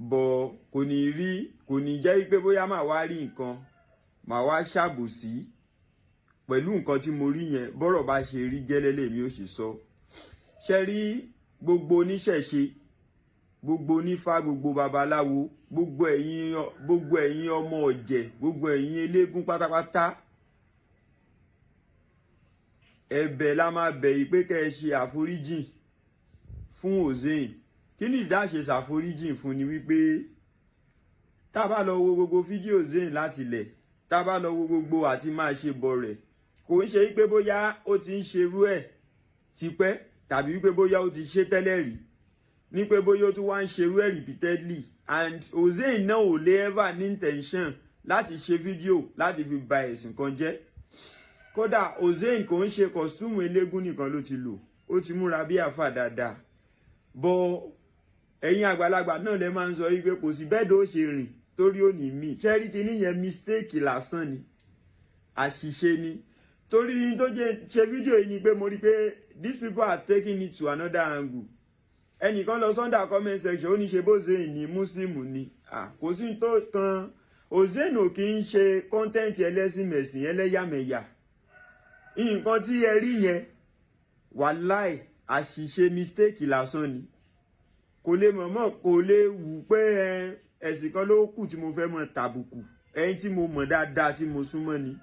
bọ̀, kò ní rí, kò ní jẹ́ wípé bóyá màá wá rí nǹkan, màá wá ṣàbòsí pẹ̀lú nǹkan tí mo rí yẹn. Bọ́rọ̀ bá ṣe rí gẹ́lẹ́ lèmi ò ṣe sọ. Ṣe rí gbogbo oníṣẹ̀ṣe, gbogbo onífá, gbogbo babaláwo, gbogbo ẹ̀yin ọmọ ọ̀jẹ̀, gbogbo ẹ̀yin eléégún pátápátá, ẹ̀bẹ̀ la máa bẹ̀ yìí pé kẹ́ ẹ ṣe àforíjìn fún Hussein. Kí ni ìdáṣe ṣàforíjìn fún ni wípé tá a bá lọ wo gbogbo fídíò Hussein láti ilẹ̀, tá a bá lọ wo gbogbo àti máa ṣe bọ̀ rẹ̀, kò ń ṣe wípé bóyá ó ti ń ṣerú ẹ̀ tipẹ́ tàbí wípé bóyá ó ti ṣe tẹ́lẹ̀ rí, ní pé bóyá ó tún wá ń ṣerú ẹ̀ repeatedly. And Hussein náà ò lè ever ní intention láti ṣe fídíò láti fi ba ẹ̀sìn kan jẹ́. Kódà Hussein kò ń ṣe costume eléégún nìkan ló ti lò, ó ti múra bí àfà dáadáa bọ. Ẹ̀yin àgbàlagbà náà lẹ máa ń sọ wípé kò sí bẹ́ẹ̀ tó ṣe rìn torí ò ní mí ṣẹ́rí kíní yẹn. Mistake lásán ni, àṣìṣe ni. Torí tó jẹ́ ṣe fídíò yìí ni pé mo rí pé these people are taking it to another angle. Ẹnìkan lọ sí under comment section, ó ní ṣe bó Hussein ní Muslim ni. Kò sí tó kan Hussein, ò kì í ṣe content ẹlẹ́sìn mẹ̀sìn, ẹlẹ́yàmẹ̀yà. Nǹkan tí ẹ rí yẹn, wàláì, àṣìṣe, mistake lásán ni. Kò lè mọ̀mọ́, kò lè wù pé ẹ̀sìn kan ló kù tí mo fẹ́ mọ̀ tàbùkù ẹni tí mo mọ̀ dáadáa, tí mo súnmọ́ ni.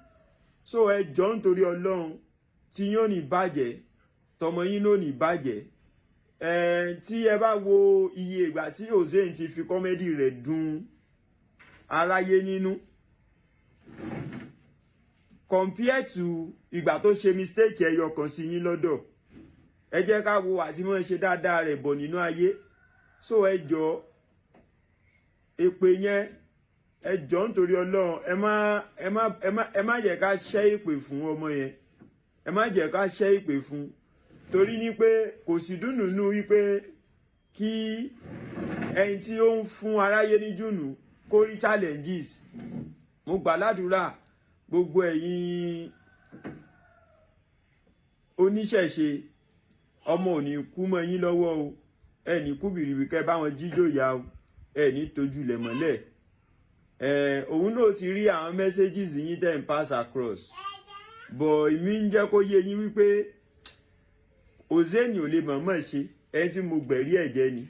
So ẹ jọ̀ọ́, nítorí Ọlọ́run, tí yín ò ní bàjẹ́, tọmọ yín ló ní bàjẹ́. Ẹ tí ẹ bá wo iye ìgbà tí Hussein ti fi comedy rẹ̀ dùn aráyé nínú compare to ìgbà tó ṣe mistake ẹyọ kan sí yín lọ́dọ̀, ẹ jẹ́ ká wo àti mọ́ ṣe dáadáa rẹ̀ bọ̀ nínú ayé. So ẹ jọ̀ọ́, èpè yẹn, ẹ jọ̀ọ́, nítorí Ọlọ́run, ẹ má jẹ́ ká ṣẹ́ èpè fún ọmọ yẹn, ẹ má jẹ́ ká ṣẹ́ èpè fún, torí ní pé kò sí dùnúnú wípé kí ẹni tí ó ń fún aráyé ní jùnú kó rí challenges. Mo gbà ládùúrà, gbogbo ẹ̀yin oníṣẹ̀ṣe, ọmọ ò ní kú mọ́ yín lọ́wọ́ o. Ẹ ní kú bìrìbì kẹ́ bá wọn jíjó ìyá o, ẹ ní tójú lẹ̀ mọ́lẹ̀. Ẹ òun náà ti rí àwọn messages yín tẹ́ ń pass across, but èmi ń jẹ́ kó yé yín wípé Hussein ò lè mọ̀ọ́mọ̀ ṣe. Ẹni tí mo gbẹ̀rí ẹ̀jẹ̀ ni,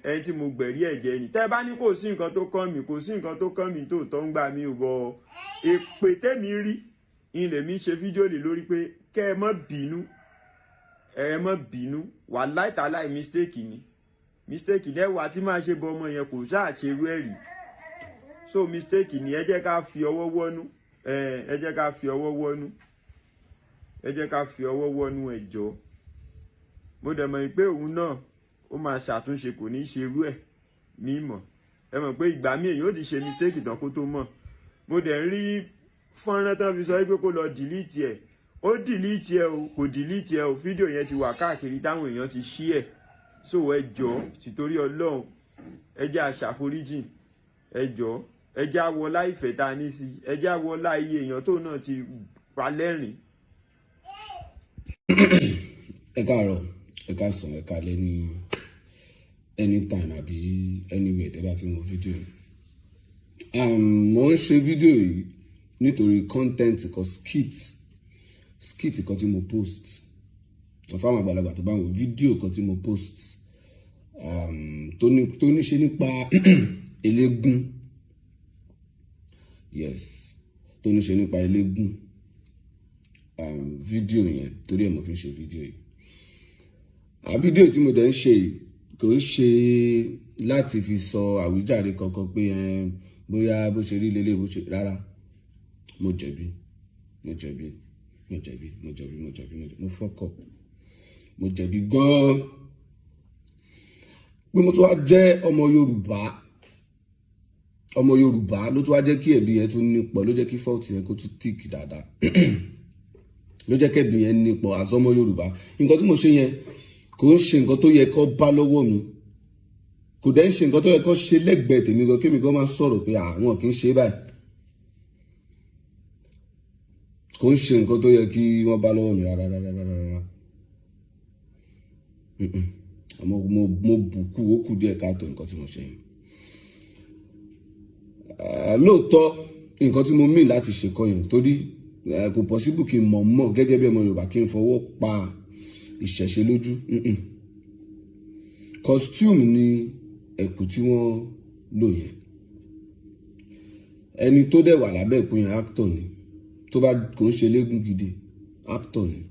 ẹni tí mo gbẹ̀rí ẹ̀jẹ̀ ni. Tẹ́ bá ní kò sí nǹkan tó kàn mí, kò sí nǹkan tó kàn mí tó tọ́ ń gbà mí ò bọ̀. Èpè tẹ́mi rí ilẹ̀ mi ṣe fídíò lè lórí pé kẹ́ ẹ má bínú, ẹ má bínú. Wàláì tàláì, mistake ni, mistake ni. Ẹwà tí máa ṣe bọ ọmọ yẹn, kò ṣáà ṣe irú ẹ̀ rí. So mistake ni. Ẹ jẹ́ ká fi ọwọ́ wọ́nú, ẹ jẹ́ ká fi ọwọ́ wọ́nú, ẹ jẹ́ ká fi ọwọ́ wọ́nú, ẹ jọ̀ọ́. Mo dẹ̀ mọ̀ pé òun náà ó máa ṣàtúnṣe, kò ní í ṣe irú ẹ̀ mímọ̀. Ẹ mọ̀ pé ìgbà míì èyàn ó ti ṣe mistake tán kó tó mọ̀. Mo dẹ̀ ń rí fọ́nrán tán fi sọ wípé kó lọ delete ẹ̀. Ó delete ẹ̀ o, kò delete ẹ̀ o, fídíò yẹn ti wà káàkiri táwọn èèyàn ti ṣí ẹ̀. So ẹ jọ̀ọ́, tìtorí Ọlọ́run, ẹ jẹ́ àṣàforíjìn, ẹ jọ̀ọ́, ẹ jẹ́ àwọlá ìfẹ́ tá a ní sí, ẹ jẹ́ àwọlá iye èèyàn tó náà ti pa lẹ́rìn. Ẹ káàárọ̀, ẹ káàsán, ẹ káalẹ́ ní Anytime àbí anywhere tẹ́ bá ti ń wo fídíò yìí. Mo ń ṣe fídíò yìí nítorí content kan, skit kan tí mo post. Sọ fáwọn àgbàlagbà tó bá ń wo fídíò kan tí mo post tó ní ṣe nípa eléégún, yes, tó ní ṣe nípa eléégún. Fídíò yẹn, torí ẹ̀ mo fi ń ṣe fídíò yìí. Fídíò tí mo dẹ̀ ń ṣe yìí kò ń ṣe láti fi sọ àwíjàre kankan pé bóyá bó ṣe rí lélẹ̀ bó ṣe rárá. Mo jẹ̀bi, mo jẹ̀bi, mo jẹ̀bi, mo jẹ̀bi, mo jẹ̀bi, mo jẹ̀bi, mo fuck up, mo jẹ̀bi gan-an pé mo tún wá jẹ́ ọmọ Yorùbá. Ọmọ Yorùbá ló tún wá jẹ́ kí ẹ̀bi yẹn tún nípọ̀, ló jẹ́ kí fault yẹn kó tún thick dáadáa, ló jẹ́ kẹ́bi yẹn nípọ̀. As ọmọ Yorùbá, nǹkan tí mo ṣe yẹn kò ń ṣe nǹkan tó yẹ kó bá lọ́wọ́ mi, kò dẹ̀ ń ṣe nǹkan tó yẹ kó ṣe lẹ́gbẹ̀ẹ́ tèmi gan, kémi gan máa sọ̀rọ̀ pé àwọn kì í ṣe báyìí. Kò ń ṣe nǹkan tó yẹ kí wọ́n bá lọ́wọ́ mi rárá rárá rárá rárá. Àmọ́ mo bùkú, ó kù díẹ̀ káàtó nǹkan tí mo ṣe yẹn. Lóòótọ́, nǹkan tí mo mean láti ṣe kọ́ yẹn, torí kò possible kí n mọ̀ mọ̀ gẹ́gẹ́ bí ọmọ Yorùbá kí n fọwọ́ pa ìṣẹ̀ṣe lójú. Costume ni ẹ̀kú tí wọ́n lò yẹn. Ẹni tó dẹ̀ wà lábẹ́ ẹ̀kú yẹn, actor ni. Tó bá kò ń ṣe eléégún gidi, actor ni.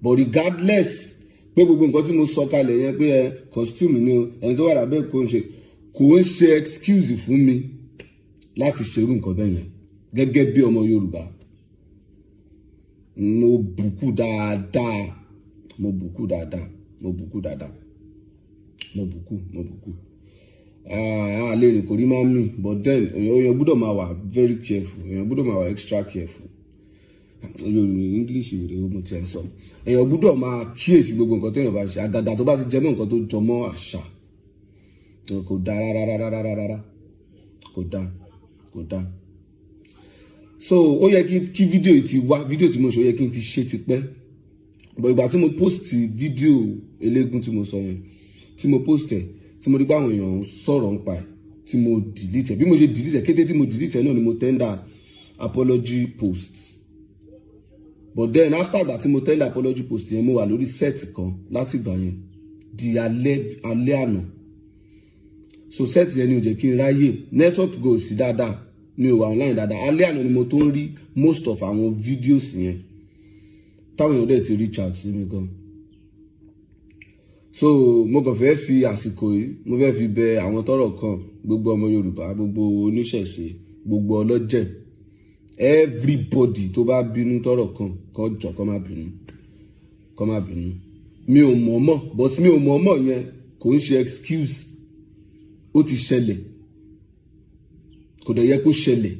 But regardless pé gbogbo nǹkan tí mo sọ kalẹ̀ yẹn pé ẹ costume ni o, ẹni tó wà lábẹ́ ẹ̀kú ń ṣe, kò ń ṣe excuse fún mi láti ṣerú nǹkan bẹ́ẹ̀ yẹn gẹ́gẹ́ bí ọmọ Yorùbá. Mo bùkù dáadáa, mo bùkù dáadáa, mo bùkù dáadáa, mo bùkù, mo bùkù. A lè rìn kò rí máa ń mì, but then èèyàn gbọ́dọ̀ máa wà very careful, èèyàn gbọ́dọ̀ máa wà extra careful. Yorùbá English ìwé mo ti ẹ̀ ń sọ, èèyàn gbọ́dọ̀ máa kíyèsí gbogbo nǹkan téèyàn bá ṣe, àgàgà tó bá ti jẹ mọ́ nǹkan tó jọ mọ́ àṣà. Kò dáa rárá rárá rárá rárá, kò dáa, kò dáa. So ó yẹ kí fídíò yìí ti wá. Fídíò tí mo ṣe, ó yẹ kí n ti ṣe tipẹ́, but ìgbà tí mo post fídíò eléégún tí mo sọ yẹn, tí mo post ẹ̀, tí mo rí pé àwọn èèyàn ń sọ̀rọ̀ nípa ẹ̀, tí mo delete ẹ̀, bí mo ṣe delete ẹ̀, kété tí mo delete ẹ̀ náà ni mo tender apology post. But then after ìgbà tí mo tender apology post yẹn, mo wà lórí set kan láti ìgbà yẹn di alẹ́ alẹ́ àná. So set yẹn ni ò jẹ́ kí n ráyè, network go sí dáadáa, mi ò wà online dáadáa. Alẹ́ àná ni mo tó ń rí most of àwọn videos yẹn táwọn èèyàn dẹ̀ ti reach out sí mi gan. So mo kàn fẹ́ fi àsìkò yìí, mo fẹ́ fi bẹ àwọn tọ́rọ̀ kàn, gbogbo ọmọ Yorùbá, gbogbo oníṣẹ̀ṣe, gbogbo ọlọ́jẹ̀, everybody tó bá bínú tọ́rọ̀ kàn, kó jọ kó má bínú, kó má bínú. Mi ò mọ̀ mọ̀, but mi ò mọ̀ mọ̀ yẹn kò ń ṣe excuse. Ó ti ṣẹlẹ̀, kò dẹ̀ yẹ kó ṣẹlẹ̀.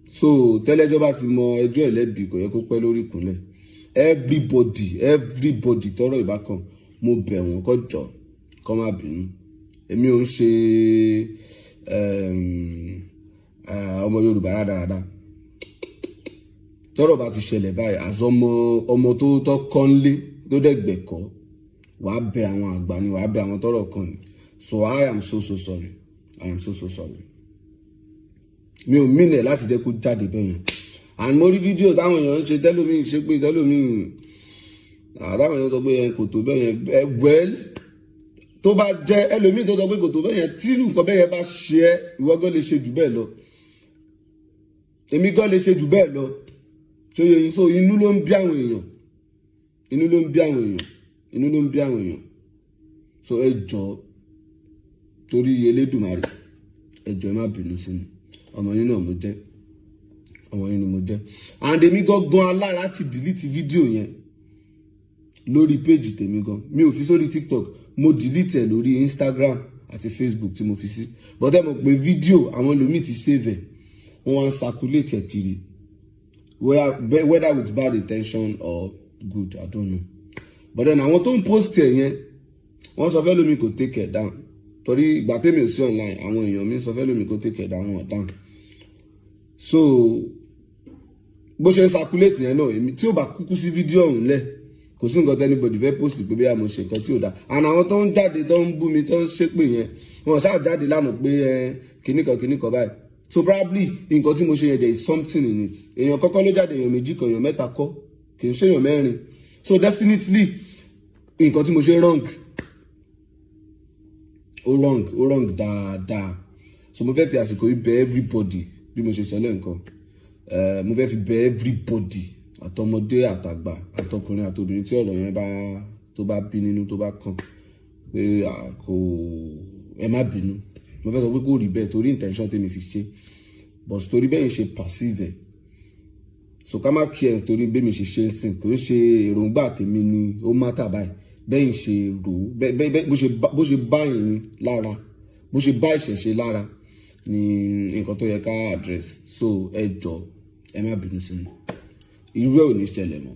So tẹ́lẹ́jọ́ bá ti mọ ẹjọ́ ẹ̀ lẹ́bi, kò yẹ kó pẹ́ lórí ìkúnlẹ̀. Everybody, everybody tọ́rọ̀ ìbákan, mo bẹ̀ wọ́n kó jọ kó má bínú. Èmi ò ń ṣe ọmọ Yorùbá rádaràda. Tọ́rọ̀ bá ti ṣẹlẹ̀ báyìí, àzọ ọmọ ọmọ tó tọ́ kọ́ńlé tó dẹ̀ gbẹ̀kọ́, wàá bẹ àwọn àgbà ni, wàá bẹ àwọn tọ́rọ̀ kàn ni. So I am so so sorry, I am so so sorry. Mi ò mean ẹ̀ láti jẹ́ kó jáde bẹ́ẹ̀ yẹn. And mo rí fídíò táwọn èèyàn ń ṣe, tẹ́lómi ṣe pé tẹ́lómi àtàwọn èèyàn sọ pé kò tó bẹ́ẹ̀ yẹn. Well, tó bá jẹ́ ẹlòmíì tó sọ pé kò tó bẹ́ẹ̀ yẹn, tí nǹkan bẹ́ẹ̀ yẹn bá ṣe ẹ́, ìwọ gan lè ṣe jù bẹ́ẹ̀ lọ, èmi gan lè ṣe jù bẹ́ẹ̀ lọ. Tó yẹ yín? So inú ló ń bí àwọn èèyàn, inú ló ń bí àwọn èèyàn, inú ló ń bí àwọn èèyàn. So ẹ jọ̀ọ́, torí Elédùmarè, ẹ jọ̀ọ́, ẹ má bínú sí mi. Ọmọ yín náà mo jẹ́, ọmọ yín ni mo jẹ́. And èmi gangan alára ti delete fídíò yẹn lórí page tèmi gan. Mi ò fi sórí TikTok, mo delete ẹ̀ lórí Instagram àti Facebook tí mo fi sí. But ẹ mọ̀ pé fídíò, àwọn ẹlòmíì ti save ẹ̀, wọ́n wá ń circulate ẹ̀ kiri, whether with bad intention or good, I don't know. But then àwọn tó ń post ẹ̀ yẹn, wọ́n sọ fẹ́ lómi kò take it down, torí ìgbà tèmi ò sí online, àwọn èèyàn mi sọ fẹ́ lómi kò take it down, wọn down. So bó ṣe ń circulate yẹn náà, èmi tí ó bá kúkú sí fídíò ọ̀hún lẹ̀, Kò sí nǹkan anybody fẹ́ post pé bí a mo ṣe nǹkan tí ò dáa. And àwọn tó ń jáde, tó ń bú mi, tó ń ṣépè yẹn, wọn ṣáà jáde lánàá pé ẹ kìnnìkan kìnnìkan báyìí. So probably nǹkan tí mo ṣe yẹn, there is something in it. Èèyàn kọ́kọ́ ló jáde, èèyàn méjì kan, èèyàn mẹ́ta kọ́, kì í ṣe èèyàn mẹ́rin. So definitely nǹkan tí mo ṣe wrong, ó wrong, ó wrong dáadáa. So mo fẹ́ fi àsìkò yìí bẹ̀ everybody. Bí mo ṣe sọ lẹ́ǹkan, mo fẹ́ fi bẹ̀ everybody, àtọmọdé àtàgbà, àtọkùnrin àtobìnrin tí ọ̀rọ̀ yẹn bá tó bá bí nínú, tó bá kàn, pé kò ẹ má bínú. Mo fẹ́ sọ pé kò rí bẹ́ẹ̀ torí intention tèmi fi ṣe, but torí bẹ́ẹ̀ ṣe perceive ẹ̀. So ká má kí ẹ̀ torí bẹ́ẹ̀ mi ṣe ṣe ń sìn, kò ń ṣe èròǹgbà tèmi ni ó má tà báyìí. Bẹ́ẹ̀ ṣe rò ó, bẹ́ẹ̀ bó ṣe bá ìrìn lára, bó ṣe bá ìṣẹ̀ṣe lára ni nǹkan tó yẹ ká address. So ẹ jọ, ẹ má bínú sí mi, irú ẹ̀ ò ní ṣẹlẹ̀ mọ́.